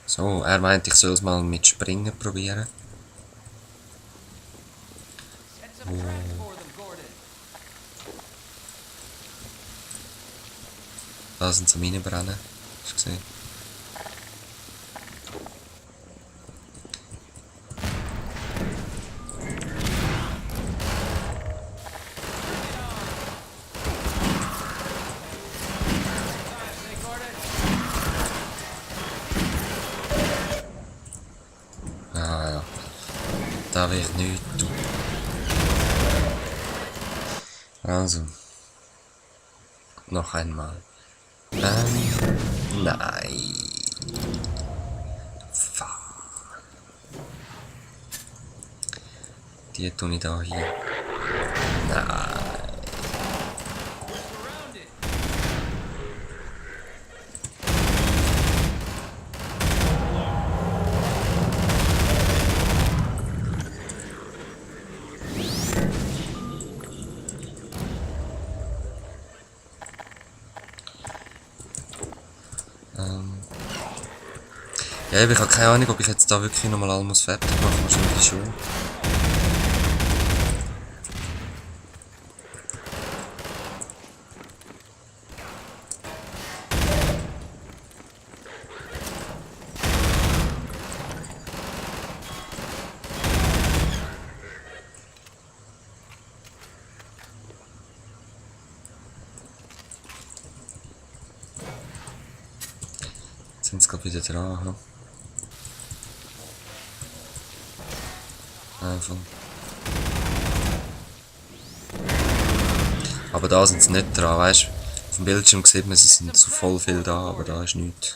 So, er meint, ich soll es mal mit Springen probieren. Da sind sie am Reinbrennen. Hast du gesehen? Ah ja, da will ich nichts tun. Also, noch einmal. Nein. Fuck. Die tue ich da hier. Nein. Ja, ich habe keine Ahnung, ob ich jetzt da wirklich nochmal alles fertig machen muss. Wahrscheinlich schon. Jetzt sind sie gerade wieder dran. Hm? Einfach. Aber da sind sie nicht dran, weißt du? Auf dem Bildschirm sieht man, sie sind so voll viel da, aber da ist nichts.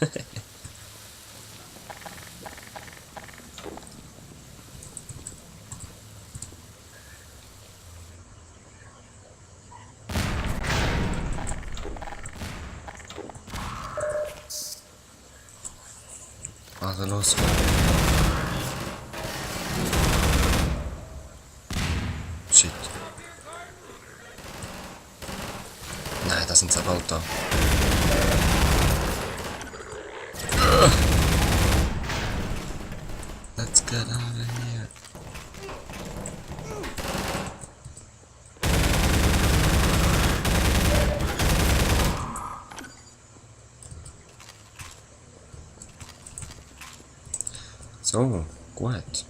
Also los. Shit. Nein, da sind sie bald da. Let's get out of here. So, gut.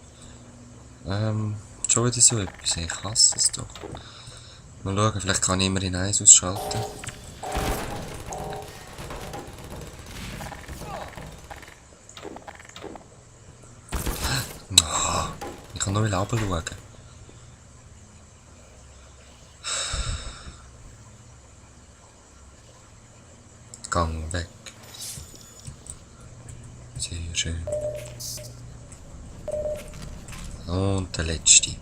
Schon wieder so etwas. Ich hasse es doch. Mal schauen, vielleicht kann ich immer in eins ausschalten. Oh, ich kann nur runter schauen. Gang weg. Sehr schön. Und der letzte.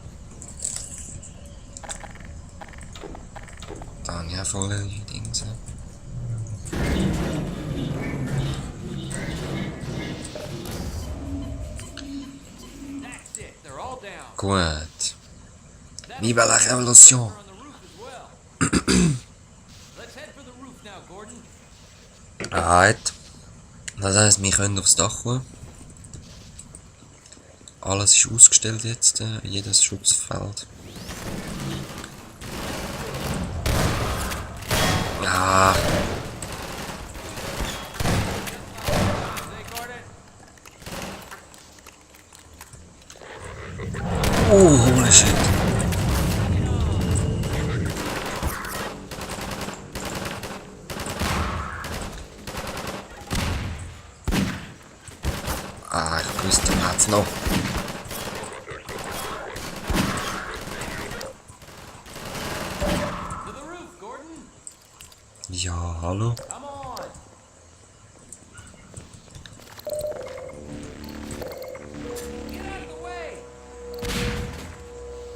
Da habe ich auch voll die Dings. Gut. Viva la Revolution! Right. Das heisst, wir können aufs Dach kommen. Alles ist ausgestellt jetzt, jedes Schutzfeld. Ja. Oh, holy shit. Ah, ich wusste, den hat's noch. Ja, hallo?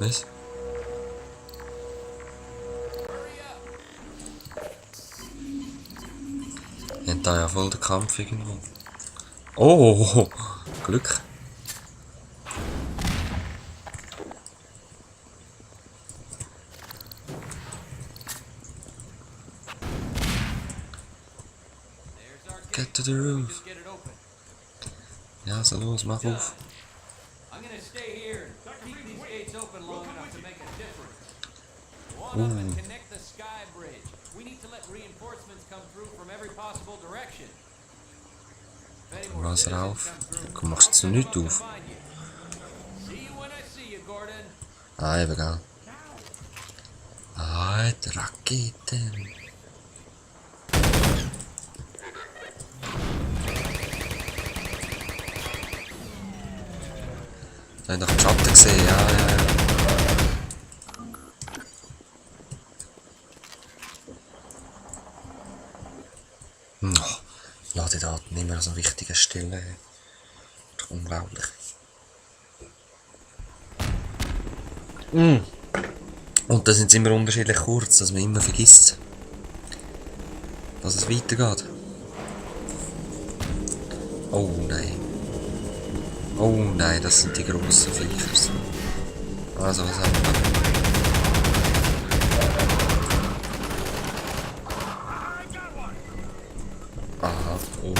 Was? Wir haben da ja voll den Kampf irgendwo. Oh, Glück. Get to the roof. Ja, so los, mach auf. I'm gonna stay here and keep these gates open long enough to make a difference. Go on up and connect the sky bridge. We need to let reinforcements come through from every possible direction. If any more Wasser citizens auf. come through, Komm, machst I'll du send nicht them up to auf? find you. See you when I see you, Gordon. Ah, eben, gell. Ah, die Raketen. Da hab ich doch die Schatten gesehen, ja, ja, ja. Oh, Ladedaten nicht mehr an so wichtigen Stellen. Unglaublich. Und da sind sie immer unterschiedlich kurz, dass man immer vergisst, dass es weitergeht. Oh nein. Oh nein, das sind die grossen Viechers. Also, was haben wir da? Aha, oh.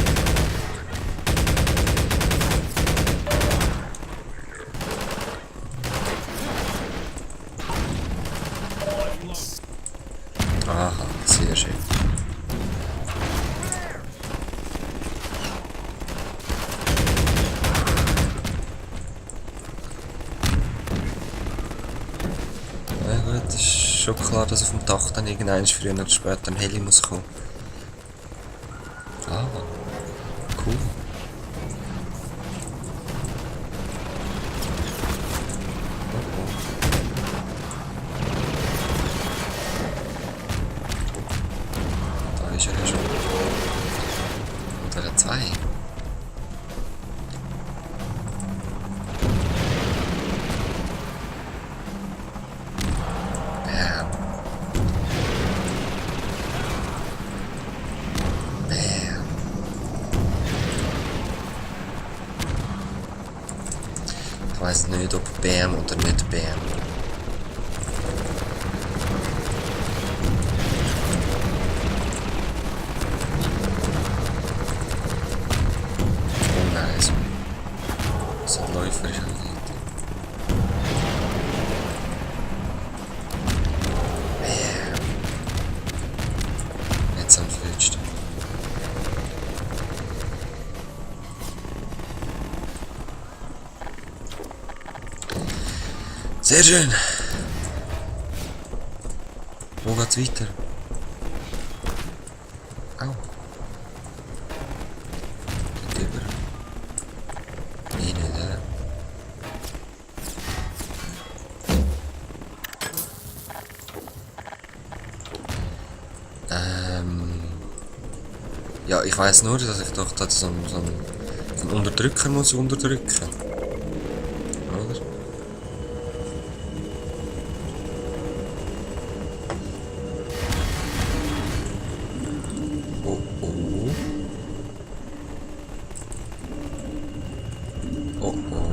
Aha, sehr schön. Ja gut, es ist schon klar, dass auf dem Dach dann irgendwann früher oder später ein Heli muss kommen. Ah, cool. Da ist er ja schon. Oder zwei. Bam. Bam. Ich weiss nicht, ob Bam oder nicht Bam. Oh nein, so ein Läufer ist halt nicht. Bam. Jetzt am frühesten. Sehr schön. Wo geht's weiter? Au. Geht über. Nee, nicht, oder? Ja, ich weiss nur, dass ich doch da so einen Unterdrücker muss unterdrücken. Oder? Oh oh. Oh oh.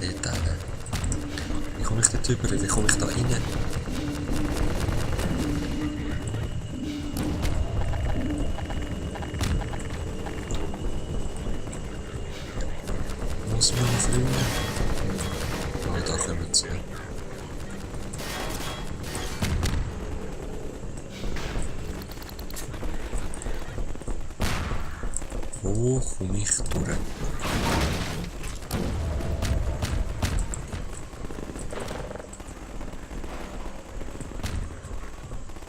Dort hin. Wie komme ich dort rüber? Wie komme ich da rein? Muss man fliegen? Oh, da kommen sie. Wo komme ich durch?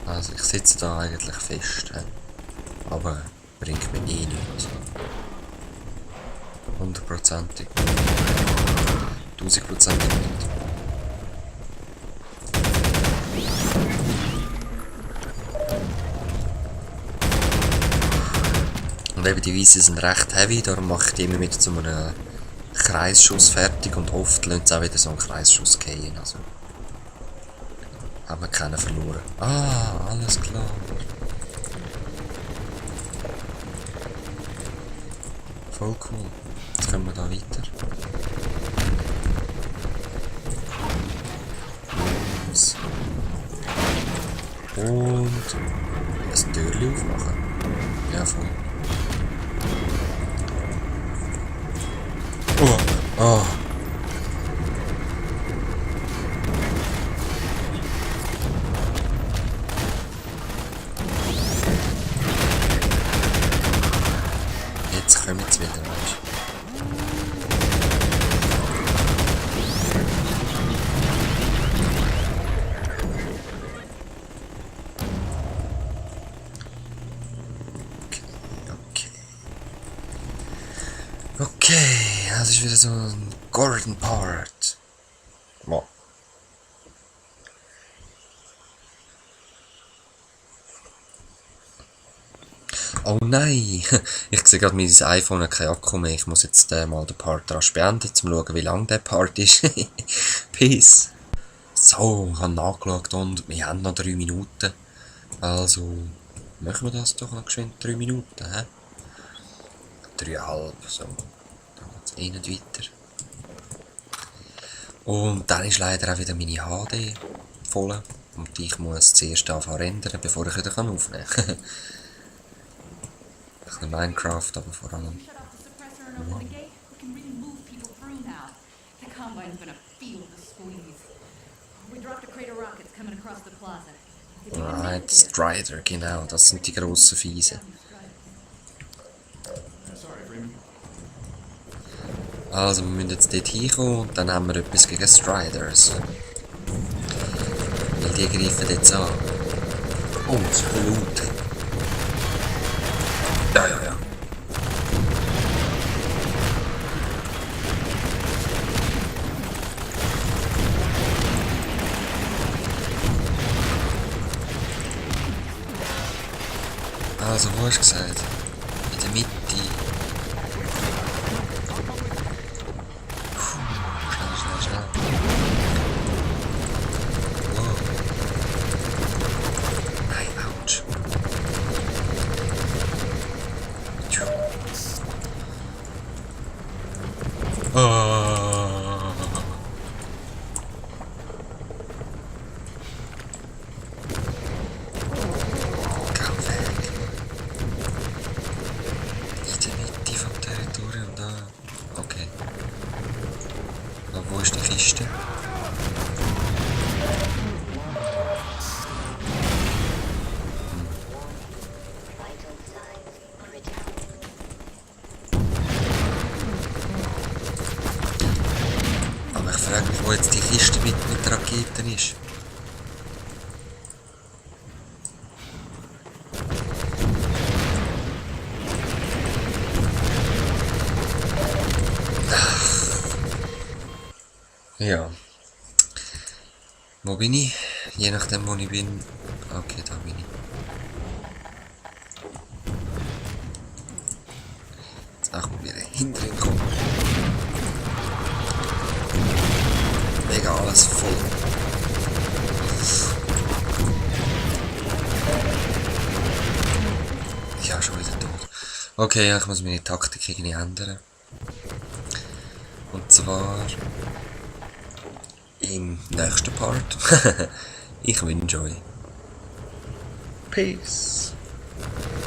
Also ich sitze da eigentlich fest, aber bringt mir eh nichts. 100%ig. 1000%ig nicht. Und eben die Weißen sind recht heavy, darum mache ich die immer wieder zu einem Kreisschuss fertig und oft lassen sie auch wieder so einen Kreisschuss gehen. Also haben wir keinen verloren. Ah, alles klar. Voll cool. Jetzt kommen wir da weiter. Los. Und ein Türchen aufmachen. Ja, voll. Oh. Jetzt kommen sie wieder, weißt du. Okay, das ist wieder so ein Gordon Part. Wow. Oh nein! Ich sehe gerade, mein iPhone hat keinen Akku mehr. Ich muss jetzt mal den Part rasch beenden, um zu schauen, wie lang der Part ist. Peace! So, ich habe nachgeschaut und wir haben noch 3 Minuten. Also, machen wir das doch noch geschwind 3 Minuten, hä? 3,5, so. Dann geht es eh nicht weiter. Und dann ist leider auch wieder meine HD voll. Und ich muss zuerst anfangen rendern, bevor ich wieder aufnehmen kann. Ein bisschen Minecraft, aber vor allem. Shut off the suppressor and open the gate. We can really move people through now. The Combine's gonna feel the squeeze. We dropped a crate of rockets coming across the plaza. If you can Right, Strider, genau, das sind die grossen Fiese. Also, wir müssen jetzt dort hinkommen und dann haben wir etwas gegen Striders. Weil die greifen jetzt an. Oh, es ist laut. Ja, ja, ja. Also, wo hast du gesagt? In der Mitte. Schnell, schnell, schnell. Wow. Nein, ouch. Tschu. Ah. Geh weg. In der Mitte vom Territorium da. Okay. Aber wo ist die Kiste? Aber ich frage mich, wo jetzt die Kiste mit Raketen ist. Ja. Wo bin ich? Je nachdem, wo ich bin. Okay, da bin ich. Jetzt auch mal wieder hinten kommen. Mega alles voll. Ja, schon wieder tot. Okay, ich muss meine Taktik irgendwie ändern. Und zwar im nächsten Part. Ich wünsche euch Peace.